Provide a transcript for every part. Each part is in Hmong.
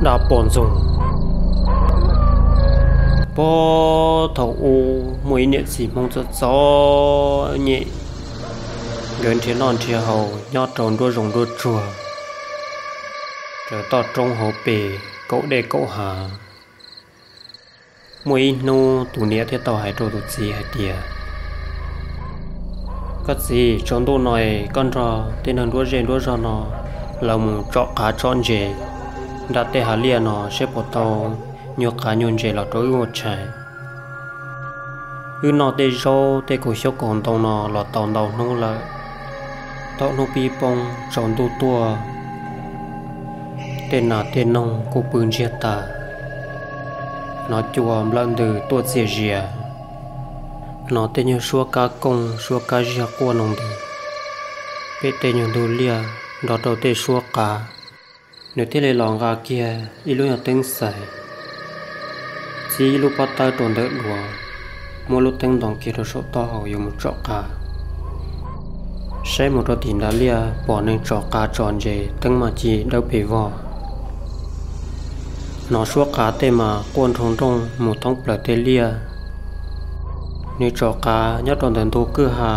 Dab poj ntxoog. Puag thaum ub muaj ib niam txiv Hmoob txom txom nyem, nkawd nrhiav noj nrhiav haus nyob rau nruab zoov nruab tsuag, raws toj roob hauv pes, kaum dej kaum hav. Muaj ib hnub tus niam thiaj tau hais rau tus txiv hais tias, koj txiv, tsaus ntuj no es koj nrog tej neeg nruab zej nruab zog no lawv mus tsom qav tsom ntses nram tej hav liaj no saib puas tau nyuag qav nyuag ntses los rau wb ua tshais. Wb noj tej zaub tej kaus xyoob kaus ntoo no los tau ntau hnub lawm, thaum hnub pib poob tsaus ntuj tuaj, tej nas tej noog kuj pw ntsiag tag, hnov cua nplawm ntws tuaj txias zias, hnov tej nyuag suab kab kooj suab kab ziag quaj noo ntws pem tej nyuag ntug liaj nrog rau tej suab qav. Nws thiaj li los nqa kiag ib lub nyuag teeb xais, txib ib lub pob tawb rau ntawm duav, muab lub teeb ntoo kiag rau saum taub hau yuav mus tsom qav. Saib mus rau tim nram liaj pom neeg tsom qav tsom ntses teeb mas ci dawb pes vog, hnov suab qav tej mas quaj nroo nrooj mus thoob plaws tej liaj. Nws tsom qav nyob rau ntawm ntug kwj ha,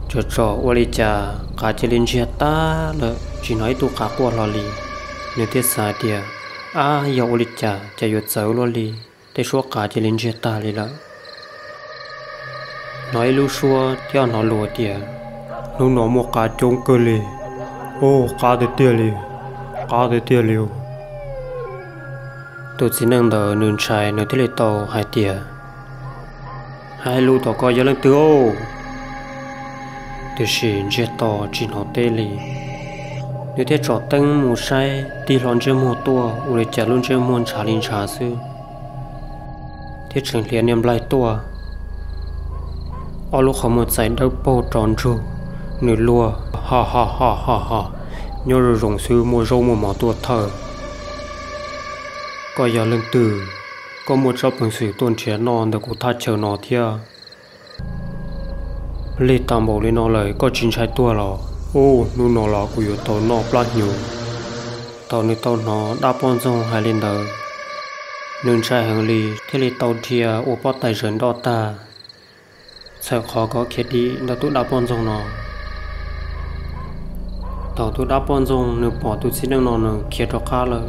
tsom tsom ua li cas qav cia li ntsiag tag lawm tsis hnov ib tug qav quaj hlo li. Nws thiaj xav tias, ab, yog ua li cas cas yuav txawv luaj li, tej suab qav cia li ntsiag tag li lawm. Hnov ib lub suab thiab hnov lus tias, hnub no muaj qav coob kawg li, ub, qab tiag tiag li, qab tiag tiag li. Tus txiv neej ntawd nws ntshai nws thiaj li tau hais tias, hais lus tom koj yog leej twg os? Tiam sis ntsiag to tsis hnov teb li. Nws thiaj tsom teeb mus saib tig hlo ntsej muag tuaj ua li cas lub ntsej muag ntshav li ntshav xwb, thiab tseem hlias niag nplaig tuaj, ob lub qhov muag txais dawb paug rov ntsug. Nws luag, ha ha ha ha ha, nyob zoo zoo xwb muaj zaub muaj mov tuaj thawj. Koj yog leej twg? Koj muaj tsob peev xwm tuaj nrhiav noj ntawm kuv thaj chaw no thiab? Lig tag npaum li no lawm koj tsis ntshai tuag los? Ub, hnub no los kuv yuav tau noj plab hnyuv. Thaum nws tau hnov dab poj ntxoog hais li ntawd, nws ntshai heev li thiaj li tau dhia ua pob tais zaws nroj tag, txhawm qhov kom khiav dim ntawm tus dab poj ntxoog no. Thaum tus dab poj ntxoog nws pom tus txiv neej no nws khiav rov qab lawm,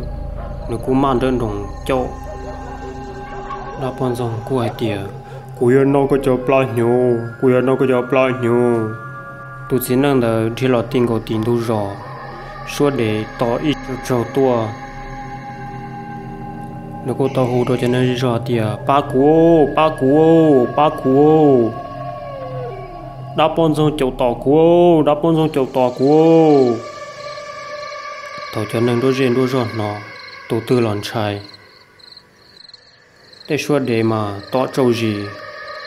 nws kuj maj nrawm nroos caum. Dab poj ntxoog kuj hais tias, kuv yuav noj koj cov plab hnyuv, kuv yuav noj koj cov plab hnyuv. Tus txiv neej ntawd dhia los ti nkaus tim ntug zos, suab dev tom ib tsaug tsaug tuaj. Nws kuj tau hu rau cov neeg zej zog tias, pab kuv, pab kuv, pab kuv, dab poj ntxoog caum tom kuv, dab poj ntxoog caum tom kuv. Thaum cov neeg nruab zej nruab zog hnov, tus twg los ntshai. Tej suab dev mas tom tsauj zis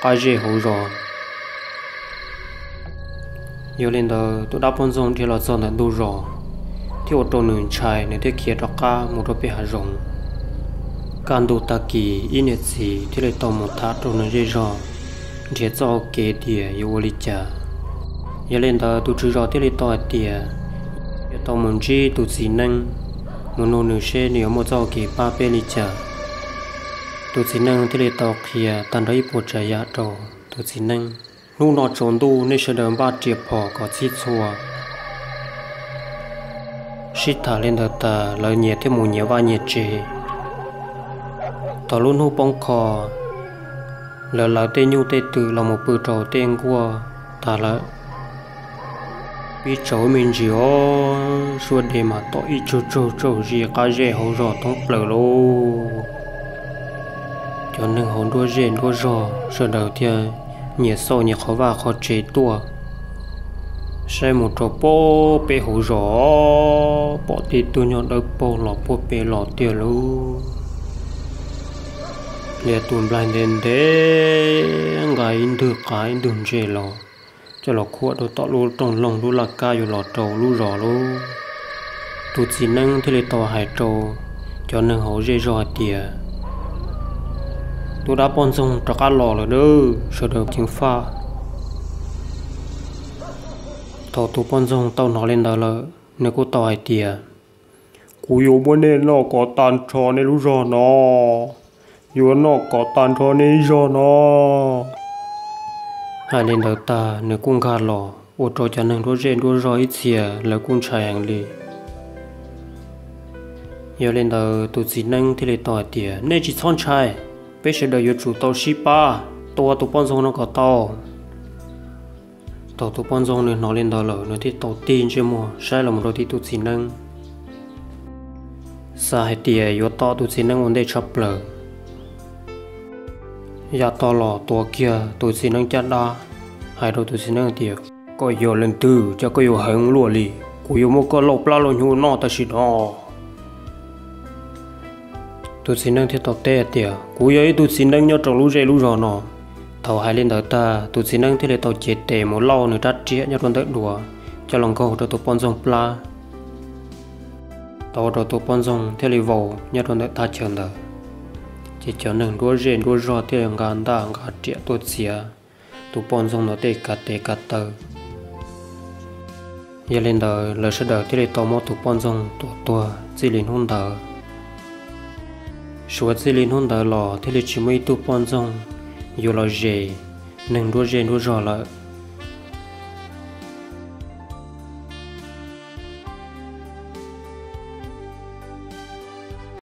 qab zej hauv zos. Yog li ntawd tus dab poj ntxoog dhia los txog ntawm ntug zos, thiaj ua rau nws ntshai, nws thiaj khiav rov qab mus rau pem hav zoov. Kaj ntug tag kis ib niam txiv thiaj li tau mus tham rau nws zej zog, nrhiav txoj hau kev tias yuav ua li cas. Yog li ntawd tus tswv zos thiaj li tau hais tias, yuav tau mus ntsib tus txiv neej, mus nug nws seb nws yuav muaj txoj hau kev pab peb li cas. Tus txiv neej thiaj li tau qhia tag nrho ib puas tsav yam rau tus txiv neej. Hnub no tsaus ntuj nej sawv daws npaj riam phom kom txhij txhua. Sib tham li ntawd tas lawv nyias thiaj mus nyias vaj nyias tsev. Thaum lub hnub poob kho, lawv lawv tej nyuj tej twm los mus pw rau tej nkuaj tas lawm. Pib tsaus me ntsis os, suab dev mas tom ib tsaug tsaug tsaug zis qab zej hauv zos thoob plaws lauj. Cov neeg hauv nruab zej nruab zog sawv daws thiaj nyias xauj nyias qhov vaj qhov tsev tuaj, saib mus rau pem hauv zos, pom tej tug nyuag dawb paug los puag pem los tiag lauj. Liab tus nplaig ntev ntev nqa ib ntwg qav ib ntwg ntses los, coj los khuam rau tom lub rooj loog lub laj kab yuav los rau lub zos lauj. Tus txiv neeb thiaj li tau hais rau cov neeg hauv zej zog hais tias, tus dab poj ntxoog rov qab los lawm, sawv daws ceev faj. Thaum tus poj ntxoog tau hnov li ntawd lawm, nws kuj tau hais tias, Kuv yuav muab nej noj kom tag nrho nej lub zog no. Yuav noj kom tag nrho nej ib zog no. Hais li ntawd tag nws kuj nkag los ua rau cov neeg nruab zej nruab zog ib txhia lawv kuj ntshai heev li. Yog li ntawd tus txiv neeb thiaj li tau hais tias, nej tsis txhob ntshai, peb sawv daws yuav tsum tau sib pab tua tus poj ntxoog no kom tau. Thaum tus poj ntxoog nws hnov li ntawd lawm nws thiaj tau tig ntsej muag saib los mus rau tim tus txiv neeb, xav hais tias yuav tom tus txiv neeb ua ntej tshaj plaws. Yam tau los tuav kiag tus txiv neeb caj dab, hais rau tus txiv neeb tias, koj yog leej twg cas koj yuav heev luaj li? Kuv yuav muab koj lauj plab lauj hnyuv noj tam sim no. Tus txiv neeb thiaj tau teb hais tias, kuv yog ib tug txiv neeb nyob rau lub zej lub zog no. Thaum hais li ntawd tag tus txiv neeb thiaj li tau cev tes mus lauj nws rab riam nyob rau ntawm duav coj los nkaug rau tus poj ntxoog plab. Tau ua rau tus poj ntxoog thiaj li vau nyob rau ntawm thaj chaw ntawd. Ces cov neeg nruab zej nruab zog thiaj li nqa ntaj nqa riam tuaj txiav tus poj ntxoog no tej kav tes kav taw. Yog li ntawd lawv sawv daws thiaj li tau muab tus poj ntxoog tua tuag txij li hnub ntawd. Suav txij li hnub ntawd los thiaj li tsis muaj ib tug poj ntxoog yuav los zes neeg nruab zej nruab zog lawm.